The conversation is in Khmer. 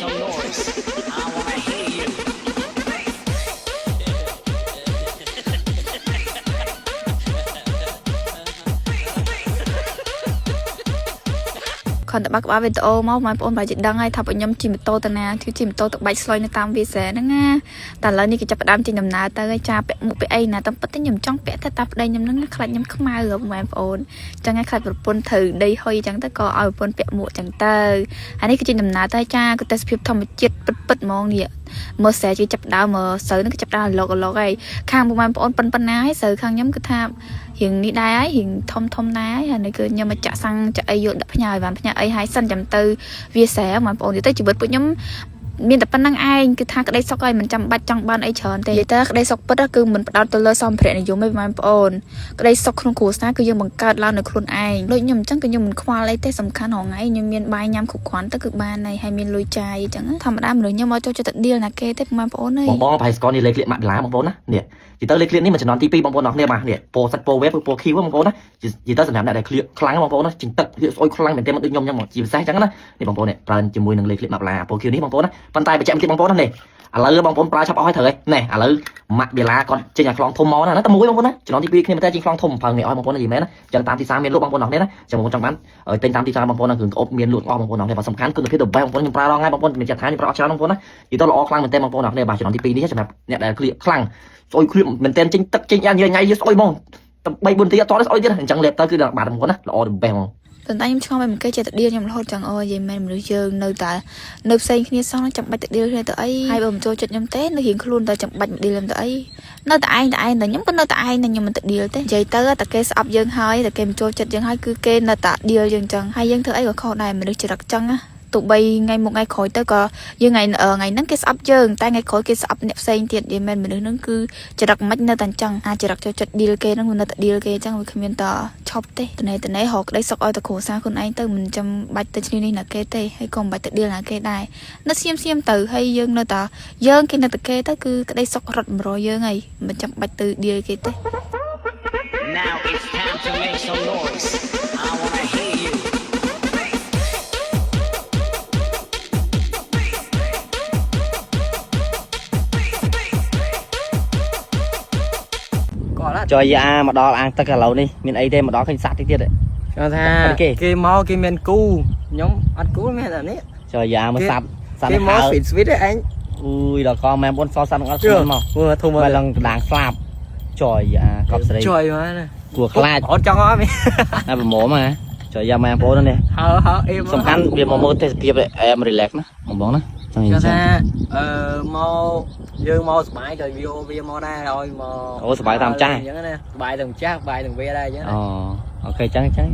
some noise. I wanna hear you. គ្រាន់តែបើកក្បាលវីដេអូមកបងប្អូនប្រហែលជាដឹងហើយថាពួកខ្ញុំជិះម៉ូតូទៅណាគឺជិះម៉ូតូទៅបាច់ស្លុយនៅតាមវាលស្រែហ្នឹងណាតែឥឡូវនេះគេចាប់ផ្ដើមចេញដំណើរទៅហើយចាពាក់មុខពាក់អីណាតាមពិតទៅខ្ញុំចង់ពាក់តែតាប្តីខ្ញុំហ្នឹងខ្លាចខ្ញុំខ្មៅហ៎បងប្អូនចឹងហើយខ្លាចប្រពន្ធត្រូវដីហុយចឹងទៅក៏ឲ្យប្រពន្ធពាក់មួកចឹងទៅហើយនេះគឺចេញដំណើរទៅចាគឺទេសភាពធម្មជាតិពិតពិតហ្មងនេះមើលស្រែគេចាប់ដើមស្រូវហ្នឹងគេចាប់ដើមឡុកឡុកហើយខាងបងប្អូនប៉ុនប៉ុណ្ណាហើយស្រូវខាងខ្ញុំគឺថារៀងនេះដែរហើយរៀងធំធំដែរហើយនេះគឺខ្ញុំមកចាក់សាំងចាក់អីយកដាក់ផ្ញើឲ្យបានផ្ញើអីហើយសិនចាំទៅវាស្រែបងប្អូននិយាយទៅជីវិតពួកខ្ញុំមានតែប៉ុណ្្នឹងឯងគឺថាក្តីសុខហើយមិនចាំបាច់ចង់បានអីច្រើនទេនិយាយទៅក្តីសុខពិតគឺមិនផ្ដោតទៅលើសម្ភារៈនិយមទេបងប្អូនក្តីសុខក្នុងគ្រួសារគឺយើងបង្កើតឡើងនៅខ្លួនឯងដូចខ្ញុំអញ្ចឹងគឺខ្ញុំមិនខ្វល់អីទេសំខាន់រហងៃខ្ញុំមានបាយញ៉ាំគ្រប់គ្រាន់ទៅគឺបានហើយហើយមានលុយចាយអញ្ចឹងធម្មតាមនុស្សខ្ញុំមកចូលចិត្តទៅដៀលណាគេទេបងប្អូនអើយ បងបងប្រហែលស្គាល់នេះលេខក្លៀកម៉ាក់ដុល្លារបងប្អូនណានេះនិយាយទៅលេខក្លៀកនេះមួយជំនាន់ទី2បងប្អូនអរគ្នាបាទនេះពណ៌សាច់ពណ៌វេបពណ៌ខៀវបងប្អូនណានិយាយទៅសម្រាប់អ្នកដែលក្លៀកខ្លាំងបងប្អូនណាចិញ្ទឹកក្លៀកស្អុយខ្លាំងមែនទែនមកដូចខ្ញុំអញ្ចឹងជាពិសេសអញ្ចឹងណានេះបងប្អូននេះប្រើជាមួយនឹងលេខក្លៀកម៉ាក់ដុល្លារពណ៌ខៀវនេះបងប្អូនណាប៉ុន្តែបញ្ជាក់បន្តិចបងប្អូនណានេះឥឡូវបងប្អូនប្រើឆាប់អស់ហើយត្រូវហើយនេះឥឡូវម៉ាក់បេឡាគាត់ចេញអាខ្លងធំមកណាតែមួយបងប្អូនណាជំនាន់ទី2គ្នាមែនតើចេញខ្លងធំប្រើងាយអស់បងប្អូននិយាយមែនណាចឹងតាមទីផ្សារមានលក់បងប្អូនអរគ្នាណាចឹងបងប្អូនចង់បានទិញតាមទីផ្សារបងប្អូនណាគ្រឿងក្អប់មានលក់អស់បងប្អូនអរគ្នាបាទសំខាន់គុណភាពទៅបែបបងប្អូនខ្ញុំប្រើរងថ្ងៃបងប្អូនមានចិត្តថាខ្ញុំប្រើអស់ច្រើនបងប្អូនណានិយាយទៅល្អខ្លាំងមែនទែនបងប្អូនអរគ្នាបាទជំនាន់ទី2នេះសម្រាប់អ្នកដែលក្លៀកខ្លាំងស្អុយក្លៀកមែនទែនចេញទឹកចេញយ៉ាងញ៉ៃស្អុយហ្មងតែ3 4នាទីអត់តស្អុយទៀតអញ្ចឹងលេបទៅគឺដល់បាត់បងប្អូនណាល្អទៅបេះហ្មង ប៉ុន្តែខ្ញុំឆ្ងល់មិនគេចេះតែដៀលខ្ញុំរហូតចឹងអូយនិយាយមែនមនុស្សយើងនៅតែនៅផ្សេងគ្នាសោះចាំបាច់ទៅដៀលគ្នាទៅអីហើយបើមិនចូលចិត្តខ្ញុំទេនៅរៀងខ្លួនតែចាំបាច់មកដៀលខ្ញុំទៅអីនៅតែឯងតែឯងតែខ្ញុំក៏នៅតែឯងតែខ្ញុំមិនទៅដៀលទេនិយាយទៅតែគេស្អប់យើងហើយតែគេមិនចូលចិត្តយើងហើយគឺគេនៅតែដៀលយើងចឹងហើយយើងធ្វើអីក៏ខុសដែរមនុស្សចរិតចឹងណាទោះបីថ្ងៃមុខថ្ងៃក្រោយទៅក៏យើងថ្ងៃថ្ងៃហ្នឹងគេស្អប់យើងតែថ្ងៃក្រោយគេស្អប់អ្នកផ្សេងទៀតនិយាយមែនមនុស្សហ្នឹងគឺចរិតមិននៅតែអញ្ចឹងអាចរិតចូលចិត្តដៀលគេហ្នឹងវានៅតែដៀលគេអញ្ចឹងវាគ្មានតឈប់ទេតនេតនេរកក្តីសុខឲ្យតែគ្រួសារខ្លួនឯងទៅមិនចាំបាច់ទៅឈ្នានេះណាគេទេហើយក៏មិនបាច់ទៅដៀលណាគេដែរនៅស្ងៀមស្ងៀមទៅហើយយើងនៅតែយើងគេនៅតែគេទៅគឺក្តីសុខរត់មករកយើងហើយមិនចាំបាច់ទៅដៀលគេទេ Now it's time to make some noise. I wanna hear you. គាត់ ចុយអាមកដល់អាងទឹកឥឡូវនេះមានអីទេមកដល់ឃើញសត្វតិចទៀត គាត់ថា គេ គេមកគេមានគូខ្ញុំអត់គូមានតែនេះ ចុយអាមកសត្វសត្វ គេមក ហើ ស្វីតស្វីតឯង អុយដល់កម៉ែបងសសត្វទាំងអស់ខ្លួនមក មើលធំ មកឡើងកដាងស្លាប់ចុយអាកប់សេរី ជួយមកណា គួរខ្លាច អត់ចង់អត់មាន ណាប្រមមហ៎ចុយយ៉ាម៉ែបងនេះ ហើហើអេម សំខាន់វាមកមើលទេសភាពអែម relax ណាបងបងណាចង់និយាយ គាត់ថាអឺមកយើងមកសបាយក៏វាវាមកដែរឲ្យមក អូសបាយតាមចាស់ អញ្ចឹងណាសបាយទាំងចាស់សបាយទាំងវាដែរអញ្ចឹង អូ OK ចឹងចឹង